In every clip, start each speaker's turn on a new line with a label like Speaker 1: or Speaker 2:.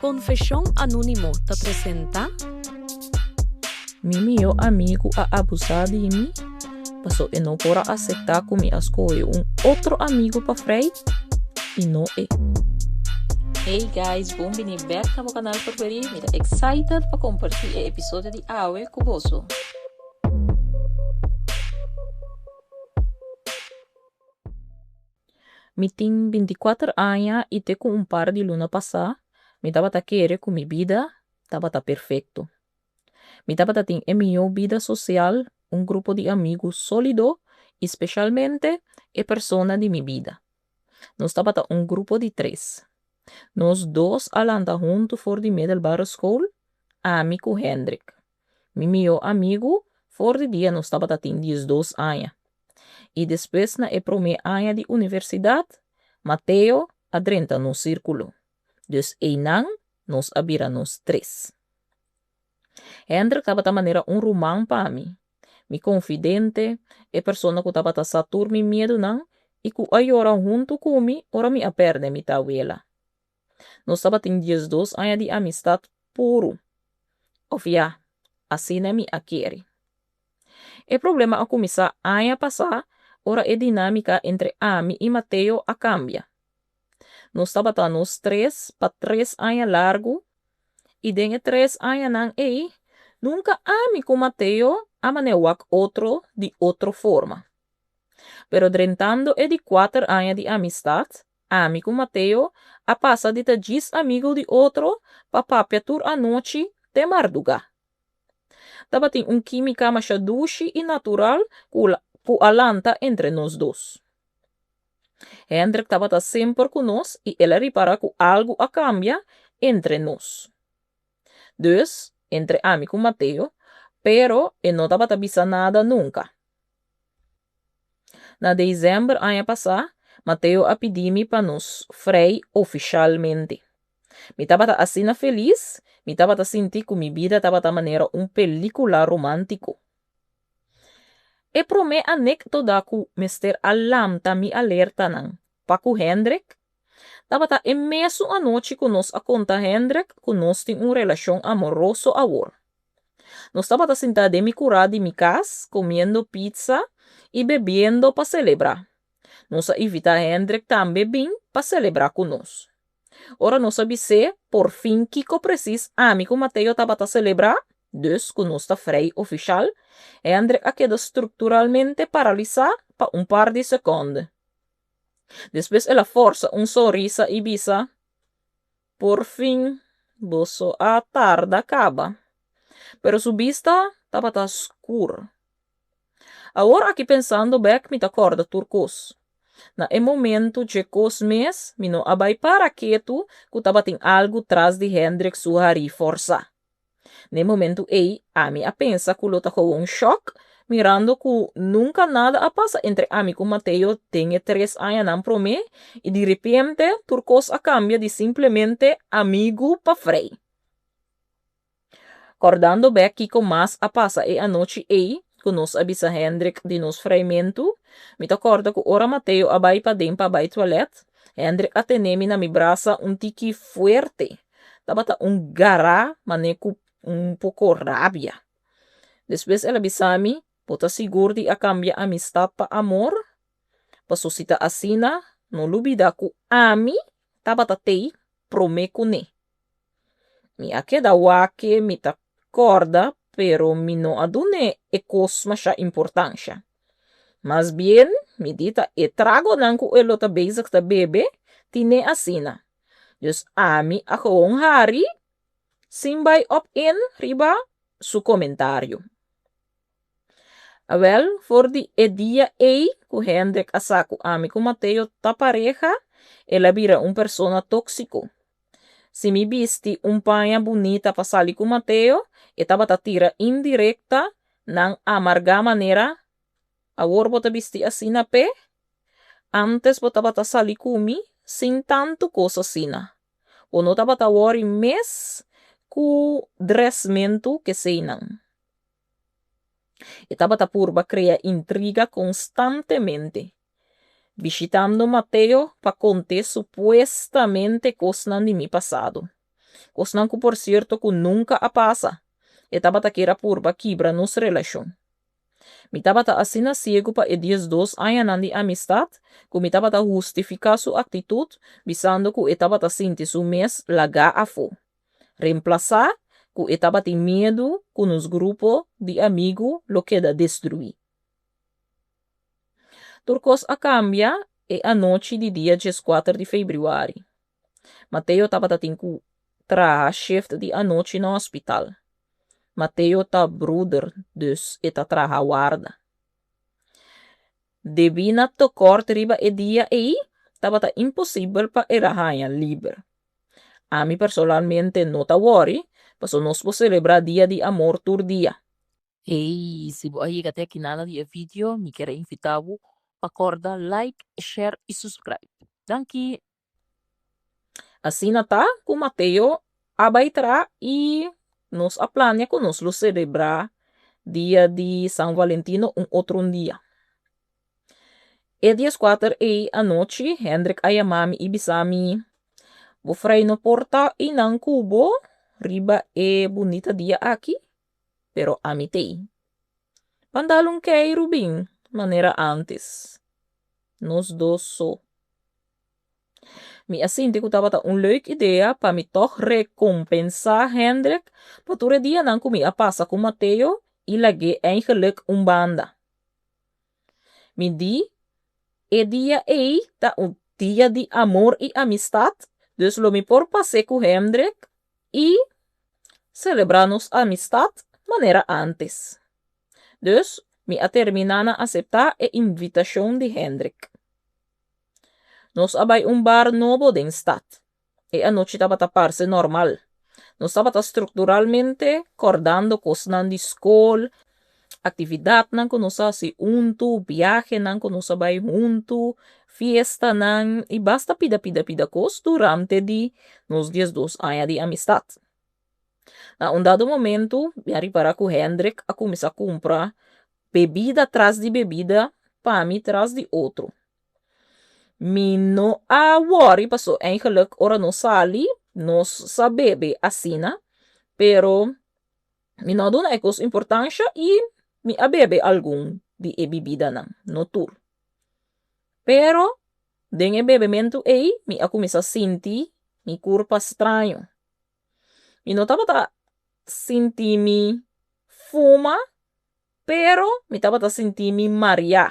Speaker 1: Konfeshon Anónimo ta presentá.
Speaker 2: Mi mihó amigu a abusá di mi paso e no por a aseptá ku mi a skohe un otro amigu pa frei i no e.
Speaker 3: Hey guys, bon bini bek na bo kanal preferí. Mi ta excited pa kompartí e episodio di awe ku boso.
Speaker 2: Mi tin bintikuater aña i te ku un par di luna pasá mi tabata kere ku mi bida tabata perfekto. Mi tabata tin e mihó bida sosial, un grupo di amigu sólido i speshalmente e persona di mi bida. Nos tabata un grupo di tres. Nos dos a lanta huntu for di middelbare school, ami ku Hendrik. Mi mihó amigu for di dia nos tabata tin diesdos aña. I despues na e promé aña di universidat, Mateo a drenta nos sírkulo. Dus einan nos a bira nos tres. Hendrik tabata manera un ruman pa mi, mi konfidente, e persona ku tabata sa tur mi miedunan i ku a yora huntu ku mi ora mi a pèrdè mi tawela. Nos tabatin 12 aña di amistat puru. Òf ya, asina mi a kere. E problema a kuminsá aña pasá ora e dinámika entre ami i Mateo a kambia. Nos tabata nos tres pa tres aña largu i den e tres añanan ei nunka ami ku Mateo a manera wak otro di otro forma. Pero drentando e di kuater aña di amistat, ami ku Mateo a pasa di ta djis amigu di otro pa papia tur anochi te mardugá. Tabatin un kímika masha dushi i natural ku ku a lanta entre nos dos. Hendrik tabata semper ku nos i el a ripará ku algu a kambia entre nos. Dus, entre ami ku Mateo, pero e no tabata bisa nada nunka. Na desèmber aña pasá, Mateo a pidi mi pa nos frei ofishalmente. Mi tabata asina felis, mi tabata sinti ku mi bida tabata manera un pelíkula romántiko. E promé anékdoda ku mester a lanta mi alertanan pa ku Hendrik, tabata e mesun anochi ku nos a konta Hendrik ku nos tin un relashon amoroso awor. Nos tabata sintá den mi kurá di mi kas, komiendo pizza i bebiendo pa selebrá. Nos a invitá Hendrik tambe bin pa selebrá ku nos. Ora nos a bis'é porfin kiko presis ami ku Mateo tabata selebrá, dus ku nos ta frei ofishal, Hendrik a keda strukturalmente paralisá pa un par di sekònde. Despues el a forsa un sonrisa i bisa, Porfin boso a tarda kaba. Pero su bista tabata skur. Awor aki pensando bek mi ta kòrda tur kos. Na e momentu dje kos mes mi no a bai para ketu ku tabatin algu tras di Hendrik su harí fòrsá. N'e momentu ei ami a pensa ku lo ta gewoon shòk mirando ku nunka nada a pasa entre ami ku Mateo den e tres añanan promé i di repente tur kos a kambia di simplemente amigu pa frei. Kòrdando bèk kiko mas a pasa e anochi ei ku nos a bisa Hendrik di nos freimentu, mi ta kòrda ku ora Mateo a bai paden pa bai tualèt, Hendrik a tene mi na mi brasa un tiki fuerte. Tabata un gará mané ku un poko rabia. Despues el a bisa mi, Bo ta sigur di a kambia amistat pa amor? Paso si ta asina, no lubidá ku ami tabata tei promé kuné. Mi a keda wak-e, mi ta kòrda, pero mi no a dun'é e kos mashá importansha. Mas bien, mi di ta e tragonan ku e lo ta bezig ta bebe tin'é asina. Dus ami a gewoon hari sin bai op in riba su komentario. Awel, for di e dia ei ku Hendrik a sa ku ami ku Mateo ta pareha, el a bira un persona tóksiko. Si mi bisti un paña bunita pa sali ku Mateo, e tabata tira indirekta nan amargá manera, Awor bo ta bisti asina p'e? Ántes bo tabata sali ku mi sin tantu kos asina. Bo no tabata wòri mes ku drèsmentu keseinan. E tabata purba krea intriga konstantemente, bishitando Mateo pa kont'é supuestamente kosnan di mi pasado. Kosnan ku por sierto ku nunka a pasa. E tabata kier a purba kibra nos relashon. Mi tabata asina siegu pa e 12 añanan di amistat ku mi tabata hustifiká su aktitut bisando ku e tabata sinti su mes lagá afó, remplasá, ku e tabatin miedu ku nos grupo di amigu lo keda destruí. Tur kos a kambia e anochi di dia 14 di febrüari. Mateo tabata tin ku traha shift di anochi na hospital. Mateo ta bruder, dus e ta traha warda. Debí na tekort riba e dia ei, tabata imposibel pa el a haña liber. Ami personalmente no ta wòri, pasobra nos por selebrá Dia di Amor tur dia.
Speaker 3: Hey, si bo a yega te aki nada di e video, mi kier a invita bo pa corda like, share y subscribe. Danki!
Speaker 2: Asina ta ku Mateo a bai tra i nos a plania ku nos lo selebrá dia di San Valentino un otro un dia. E 14 ei anochi Hendrik a yama mi i bisa mi, Bo frei no por ta einan ku bo riba e bunita dia aki, pero ami t'ei. Ban dal un keiru bin manera ántes, nos dos so. Mi a sinti ku tabata un leuk idea pa mi tòg rekompensá Hendrik pa tur e dianan ku mi a pasa ku Mateo i lag'é eigenlik un banda. Mi di, E dia ei ta un dia di amor i amistat, dus lo mi por pas'é ku Hendrik i selebrá nos amistat manera ántes. Dus mi a terminá na aseptá e invitashon di Hendrik. Nos a bai un bar nobo den stat. E anochi tabata parse normal. Nos tabata strukturalmente kòrdando kosnan di skol, aktividatnan ku nos a hasi huntu, biahenan ku nos a bai huntu, fiestanan i basta pida pida pida kos durante di nos 12 aña di amistat. Na un dado momentu mi a ripará ku Hendrik a kuminsá kumpra bebida tras di bebida pa mi tras di otro. Mi no a wòri paso eigenlijk ora nos sali nos sa bebe asina, pero mi no a duna e kos importansha i mi a bebe algun di e bibidanan, no tur. Pero den e bebementu ei mi a kuminsá sinti mi kurpa straño. Mi no tabata sinti mi fuma, pero mi tabata sinti mi mariá.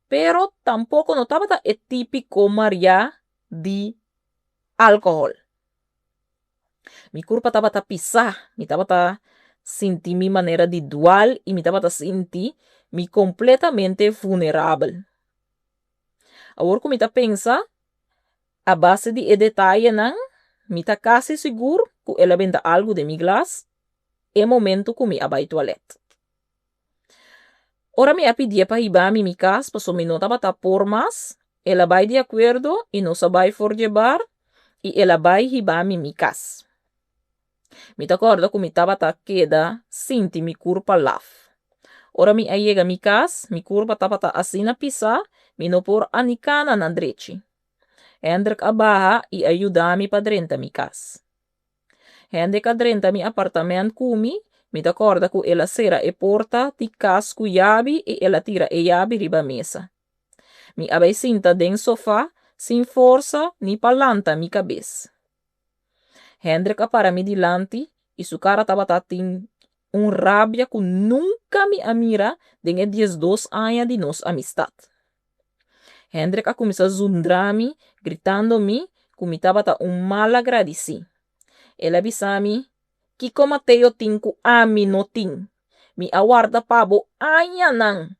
Speaker 2: Pero tampoko no tabata e típiko mariá di alkohòl. Mi kurpa tabata pisá, mi tabata sinti mi manera di dual i mi tabata sinti mi kompletamente vunerabel. Awor ku mi ta pensa, A base di e detayenan, mi ta kasi sigur ku el a benta algu den mi glas e momentu ku mi a bai tualèt. Ora mi a pidié pa hiba mi mi kas paso mi no tabata por mas, el a bai di akuerdo i nos a bai for dje bar i el a bai hiba mi mi kas. Mi ta kòrda ku mi tabata keda sinti mi kurpa laf. Ora mi a yega mi kas, mi kurpa tabata asina pisá, mi no por a ni kana na drechi. Hendrik a baha i a yuda mi pa drenta mi kas. Hendrik a drenta mi apartamènt ku mi, mi ta kòrda ku el a sera e porta di kas ku yabi i el a tira e yabi riba mesa. Mi a bai sinta den sofá sin forsa ni pa lanta mi kabes. Hendrik a para mi dilanti i su kara tabata tin un rabia ku nunka mi a mira den e 12 aña di nos amistat. Hendrik a kuminsá zundra mi, gritando mi ku mi tabata un malagradisí. El a bisa mi, Kiko Mateo tin ku ami no tin? Mi a warda pa bo añanan.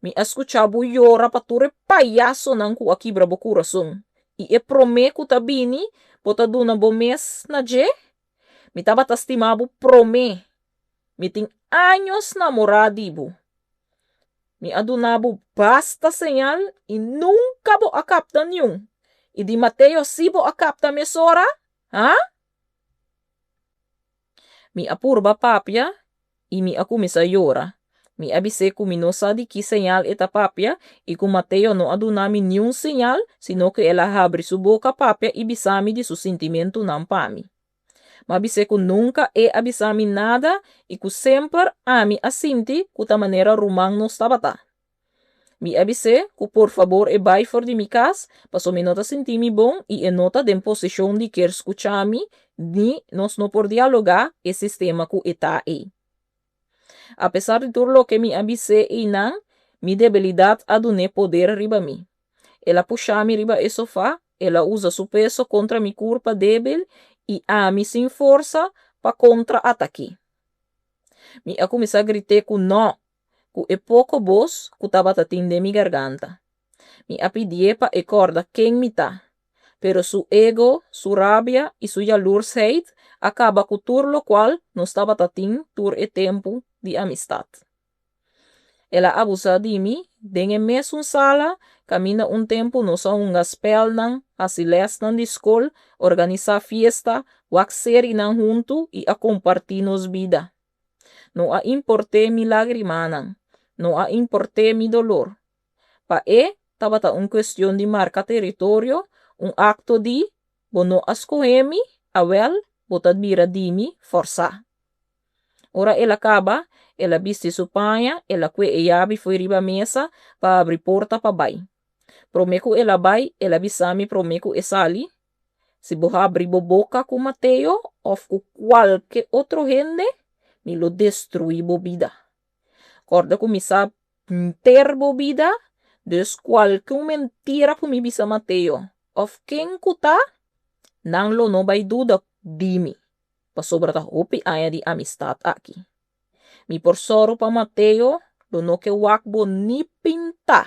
Speaker 2: Mi a skucha bo yora pa tur e payasonan ku a kibra bo kurason. I e promé ku ta bini, bo ta duna bo mes na dje? Mi tabata stima bo promé. Mi tin años namorá di bo. Mi a duna bo basta señal i nunka bo a kapta niun. I di Mateo sí bo a kapta mesora, ha? Mi a purba papia i mi a kuminsá yora. Mi a bis'é ku mi no sa di ki señal e ta papia i ku Mateo no a duna mi niun señal, sino ku el a habri su boka papia i bisa mi di su sintimentunan pa mi. M'a bis'é ku nunka e a bisa mi nada i ku semper ami a sinti ku ta manera ruman nos tabata. Mi a bis'é ku por fabor e bai for di mi kas paso mi no ta sinti mi bon i e no ta den posishon di kier skucha mi ni nos no por dialogá e sistema ku e ta ei. Apesar di tur loke mi a bis'é einan, mi debilidat a dun'é poder riba mi. El a pusha mi riba e sofá, el a usa su peso kontra mi kurpa débil i ami sin forsa pa kontra-atak'é. Mi a kuminsá grit'é ku nò, ku e poko bos ku tabata tin den mi garganta. Mi a pidié pa e kòrda ken mi ta, pero su ego, su rabia i su yalursheid a kaba ku tur lokual nos tabata tin tur e tempu di amistat. El a abusá di mi den e mesun sala kaminda un tempu nos a hunga spèlnan, hasi lèsnan di skol, organisá fiesta, wak serinan huntu i a kompartí nos bida. No a import'é mi lágrimanan, no a import'é mi dolor. Pa e, tabata un kuestion di marka teritorio, un akto di, Bo no a skohé mi, awèl, bo ta bira di mi fòrsá. Ora el a kaba, el a bisti su paña, el a kue e yabi fo'i riba mesa pa habri porta pa bai. Promé ku el a bai, el a bisa mi promé ku e sali, Si bo habri bo boka ku Mateo òf ku kualke otro hende, mi lo destruí bo bida. Kòrda ku mi sa henter bo bida, dus kualke un mentira ku mi bisa Mateo òf ken ku ta, nan lo no bai duda di mi, pasobra ta hopi aña di amistat aki. Mi por sòru pa Mateo lo no ke wak bo ni pintá.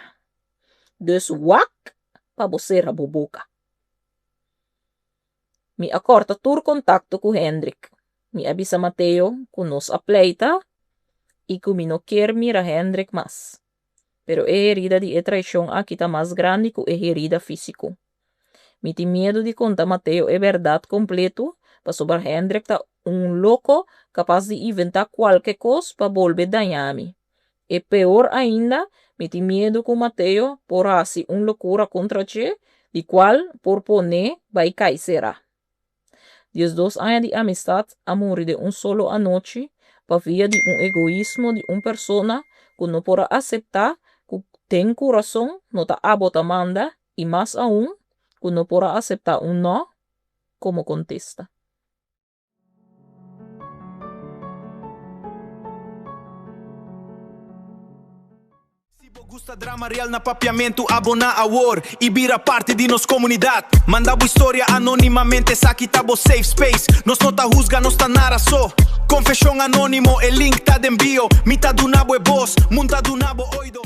Speaker 2: Dus wak pa bo sera bo boka. Mi a kòrta tur kontakto ku Hendrik. Mi a bisa Mateo ku nos a pleita i ku mi no kier mira Hendrik mas. Pero e herida di e traishon aki ta mas grandi ku e herida físiko. Mi tin miedu di konta Mateo e bèrdat kompletu pasobra Hendrik ta un loko kapas di inventá kualke kos pa bolbe daña mi. E peor ainda, mi tin miedu ku Mateo por hasi un lokura kontra dje, di kual por pon'é bai kai será. 12 aña di amistat a muri den un solo anochi pa via di un egoismo di un persona ku no por a aseptá ku den kurason no ta abo ta manda i mas aun ku no por a aseptá un nò komo kontesta.
Speaker 4: Si bo gusta drama real na Papiamentu aboná awor i bira parti di nos komunidat. Manda bo historia anónimamente esaki ta bo safe space. Nos no ta husga, nos ta nara so. Konfeshon anónimo, e link ta den bio. Mi ta duna bo e bos, mun ta duna bo oido.